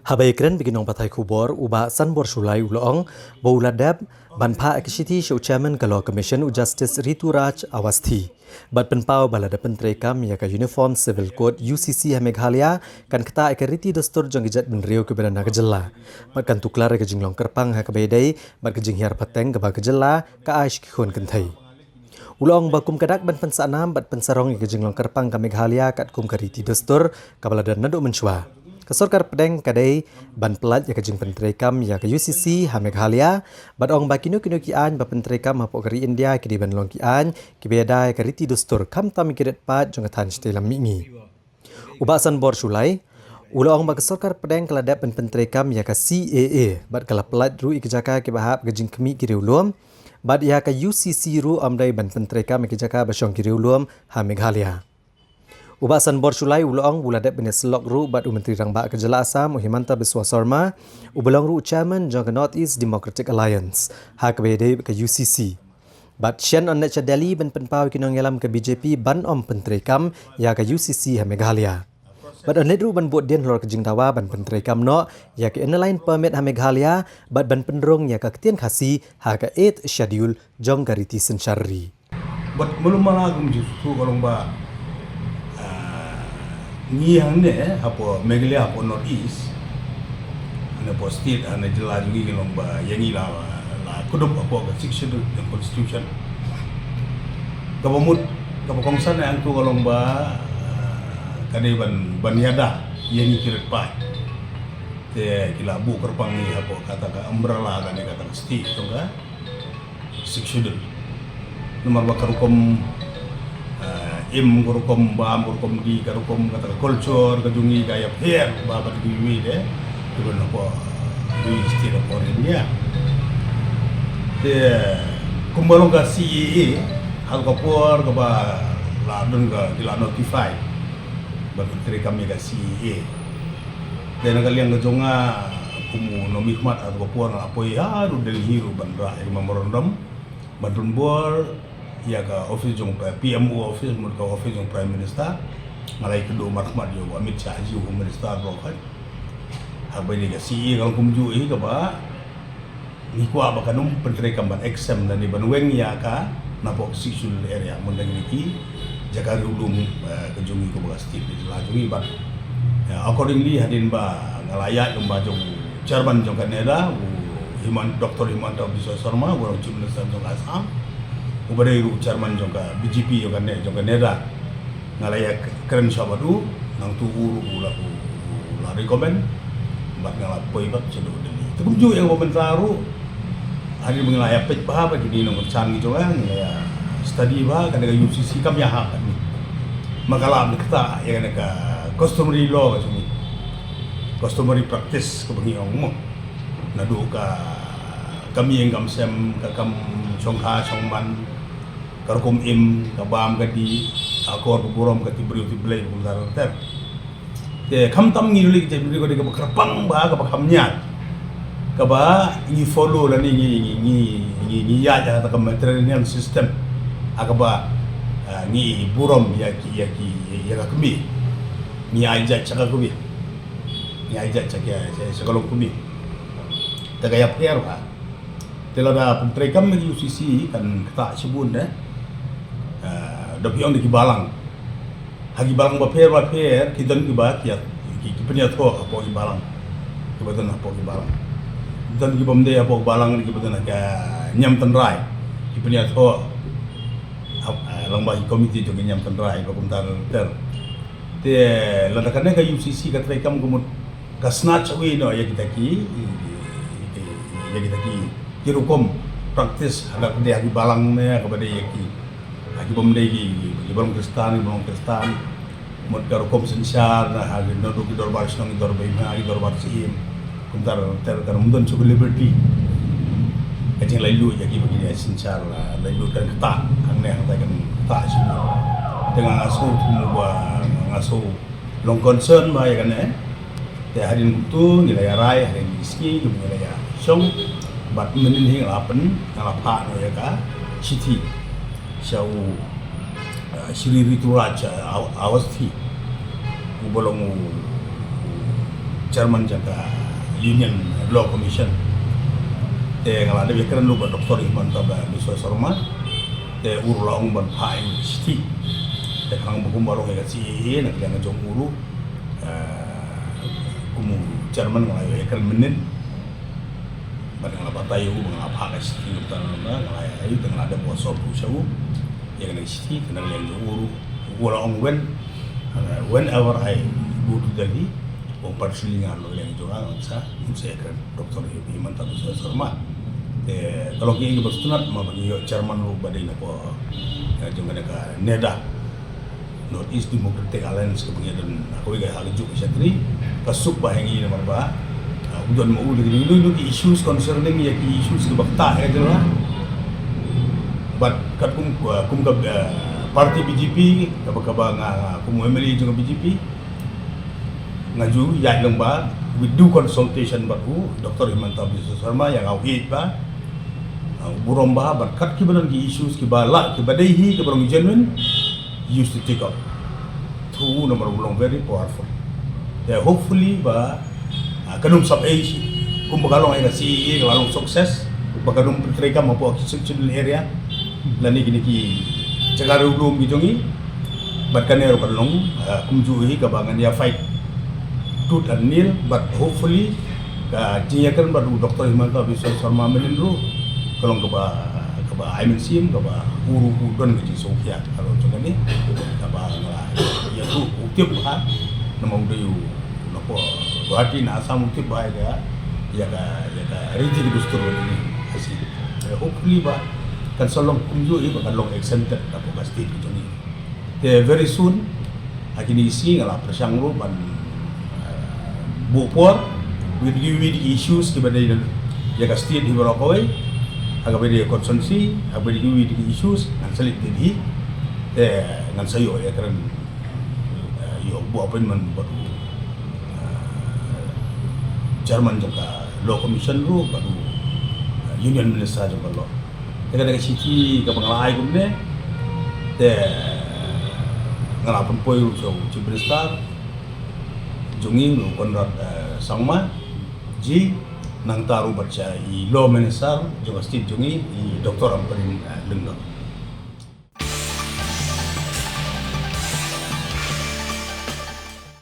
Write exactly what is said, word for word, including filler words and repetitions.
Haba ïakren bad ki nongpathai khubor, u Bah Sanbor Shullai u la ong ba u la dep ban phah ïa ka shithi sha u Chairman ka Law Commission, u Justice Rituraj Awasthi, bad pynpaw ba lada pyntreikam ïa ka Uniform Civil Code, U C C, ha Meghalaya, kan ktah ïa ka riti dustur jong ki jaitbynriew kiba don ha ka jylla, bad kan tuklar ïa ka jinglong kyrpang ha kaba ïadei bad ka jinghiar pateng kaba ka jylla ka ai sha ki khun kynthei. U la ong ba kum ka dak ban pynsahnam bad pynsarong ïa ka jinglong kyrpang ka Meghalaya katkum ka riti dustur kaba la don naduh mynshuwa, ka sorkar pdeng ka dei ban pyllait ïa ka jingpyntreikam ïa ka U C C ha Meghalaya, bad ong ba kino kino ki aiñ ba pyntreikam hapoh ka ri India ki dei ban long ki aiñ kiba ïada ïa ka riti dustur, khamtam ïa ki rit paid jong ka thaiñ shatei lam mihngi. U Bah Sanbor Shullai u la ong ba ka sorkar pdeng ka la dep ban pyntreikam ïa ka C A A bad ka la pyllait ruh ïa ki jaka kiba hap ka jingkhmih ki riewlum, bad ïa ka U C C ruh ym dei ban pyntreikam ïa ki jaka ba shong ki riewlum ha Meghalaya. U Bah Sanbor Shullai u la ong ba u la dep ban ïasyllok ruh bad u Myntri Rangbah ka jylla Assam, u Himanta Biswa Sarma, uba long ruh u Chairman jong ka North East Democratic Alliance, ha kaba ïadei bad ka U C C. Bad shen yn leit sha Delhi ban pynpaw ïa ki nongïalam ka B J P ban ym pyntreikam ïa ka U C C ha Meghalaya. Bad yn leit ruh ban buh dien halor ka jingdawa ban pyntreikam noh ïa ka Inner Line Permit ha Meghalaya, bad ban pynrung ïa ka ktien Khasi ha ka Eighth Schedule jong ka riti synshar ri. Bad malu mala kumjuh tu ka long ba, ah, ngi hangne, eh, hapoh Meghalaya, hapoh North East, hangne hapoh state, hangne jylla jong ngi, ka long ba ïa ngi la, la kdup hapoh ka Sixth Schedule jong Constitution. Kaba mut, kaba kongsan ïa hangtu ka long ba, ah, ka dei ban, ban ïada ïa ngi ki rit paid. Te ki la buh kyrpang ngi hapoh kata ka umbrella kane, kata ka state jong ka Sixth Schedule. Namar ba ka rukom, eh, im, ka rukom bam, ka rukom dih, ka rukom kata ka culture ka jong ngi ka ïapher bha bad kiwei de, kiba don hapoh, eh, kiwei state hapoh India. Te kumba long ka C A A, ha ka por kaba la don ka, ki la notify ban pyntreikam ïa ka C A A. Te na ka liang ka jong nga, kum u nongmihkhmat, ha ka por nga la poi haduh Delhi ruh ban rah ïa ka memorandum ban pynbor ïa ka office jong P M O office, mut ka office jong Prime Minister. Nga la ïakynduh markhmat ïa u Amit Shah, u Home Minister baroh. Haba ïadei ka C A A ka long kumjuh hi, kaba ngi kwah ba kan ym pyntreikam, ban exempt lane ban weng ïa ka napoh Sixth Schedule area, mynta ngi ki jaka riewlum, eh, ka jong ngi, kaba ka state, ka jylla jong ngi. Bad, eh, accordingly, hadien ba nga la ïaid lyngba jong chairman jong ka NEDA, u Himan-, Doctor Himanta Biswa Sarma, uba long Chief Minister jong ka Assam, uba dei ruh chairman jong ka B J P, jong ka ne-, jong ka NEDA. Nga la ïakren shwa bad u, nangtu u ruh u la, u la recommend, bad nga la poi bad shaduh Delhi. Te kumjuh ïa kaba mynta ruh, hadien ba ngi la ïapeit bha bad kine ki nongkyrshan ki jong ngi, ngi la ïa study bha, ka dei ka U C C kam ïahap bad ngi. Ma ka la ktah ïa kane ka customary law ka jong ngi. Customary practice kaba ngi ong mo. Naduh ka kam ïing kam sem, ka kam shongkha shongman, ka rukom im, ka bam ka dih, ka akor ka burom, ka tip briew tip Blei, kumta ter ter. Te khamtam ngi dei ki jaitbynriew ka dei kaba kyrpang bha, kaba kham ñiad, kaba ngi follow lane ngi, ngi, ngi, ngi, ngi ïaid ha kata ka matrilineal system, ha kaba, ah, ngi burom ïa ki, ïa ki, ïa ka kmie. Ngi ai jait sha ka kmie. Ngi ai jait sha ka, sha, sha ka longkmie. Te ka ïapher bha. Te lada pyntreikam ïa ka U C C kan ktah shibun de. Ah, da phi ong da ki balang. Ha ki balang bapher bapher ki don kiba ki, ki, ki pynïathoh hapoh ki balang. Kiba don hapoh ki balang. Don ki bym dei hapoh ki balang, kiba don ha ka niam tynrai. Ki pynïathoh hap, ah, lyngba ki komiti jong ki niam tynrai, ba kumta ter ter. Te lada kane ka U C C ka treikam ka mut ka snatch away noh ïa kita ki, ïa kita ki, ki rukom practice, ha kaba dei ha ki balang ne, ha kaba dei ïa ki, ha ki bym dei ki, ki, ki balang Khristan, ki balang Khristan. Mut ka rukom synshar na ha ki, naduh ki dorbar shnong, ki dorbar hima, ki dorbar syiem. Kumta ter ter kan ym don shuh ka liberty. Ka jinglaitluid ïa ki ba ki dei synshar, laitluid kan ktah hangne hangtai, kan ktah shuh. Te nga sngew kumba nga sngew long concern bha ïa kane. Te hadien kumto ngi la ïa rai, hadien ngi sngi ngi la ïa shong. Bad mynhynnin hi nga la pyn, nga la phah noh ïa ka shithi sha u, uh, Shri Rituraj, uh, Aw-, Awasthi, uba long u, u Chairman jong ka Union Law Commission. Te nga la dep ïakren ruh bad Doctor Himanta Biswa Sarma. Te u ruh u la ong ban phah ïa u ka shithi. Te khnang ba kumba long ïa ka C A A na ka liang jong u ruh, eh, kum u chairman nga la ïakren mynnin. Bad nga la batai ïa u ba nga la phah ka shithi, nga la ïa, te nga la dep WhatsApp ruh sha u ïa kane ka shithi, kane ka liang jong u ruh. U la ong when, uh, whenever I go to Delhi, ong personally nga la liang jong nga, ngan sa, ngan sa ïakren Doctor Himanta Biswa Sarma. Te ka long kaei kaba sngewtynnat ma ba ngi ïoh chairman ruh ba dei na ka, eh, jong kane ka NEDA, North East Democratic Alliance, kaba ngi don ha kawei ka, ha kajuh ka shatri. Ka suk bha ïa ngi namar ba, ah, u don ma u da kine kine ki issues concerning ïa ki issues kiba ktah ïa ka jylla. Bad katkum, ah, kum ka, ah, party B J P, kaba, kaba nga, nga kum u M L A jong ka B J P, nga ju ïaid lang bha with due consultation bad u Doctor Himanta Biswa Sarma, ïa nga u ïeit bha, ah, u burom bha, bad kat kiba don ki issues kiba lah, kiba dei hi, kiba long genuine, used to take up through u namar u long very powerful. Te hopefully ba, ah, kan ym sap ei shi, kumba ka long ïa ka C A A ka la long success, ba kan ym pyntreikam hapoh ki sectional area lane kine ki jaka riewlum ki jong ngi. Bad kane ruh kan long, ah, kumjuh hi kaba ngan ïa fight tooth and nail, but hopefully ka jingïakren bad u Doctor Himanta Biswa Sarma mynnin ruh ka long kaba, kaba ai mynsiem, kaba u ruh u don ka jingsngewkhia. Ka long jong kane kaba nga la ïathuh, u tip bha namar u dei u na Guwahati na Assam, u tip bha ïa ka, ïa ka, ïa ka riti ka dustur ka jong ngi. Asi. Eh, hopefully ba kan sa long kumjuh hi ba kan long exempted hapoh ka state ka jong ngi. Te very soon, ha kine ki sngi nga la pyrshang ruh ban, eh, buh por, with the, with the issues kiba dei ïa ka state hi baroh kawei, ha kaba dei constituency, ha kaba dei with the issues, ngan sa leit Delhi, te ngan sa ïoh ïakren, eh, ïoh buh appointment bad u, eh, chairman jong ka Law Commission ruh, bad u, eh, Union Minister jong ka Law. Te kata ka shithi kaba nga la ai kumne, te nga la pynpoi ruh sha u Chief Minister jong ngi, u Conrad, eh, Sangma ji, nangta ruh bad sha i Law Minister jong ka state jong ngi, i Doctor Ampareen, eh, Lyngdoh.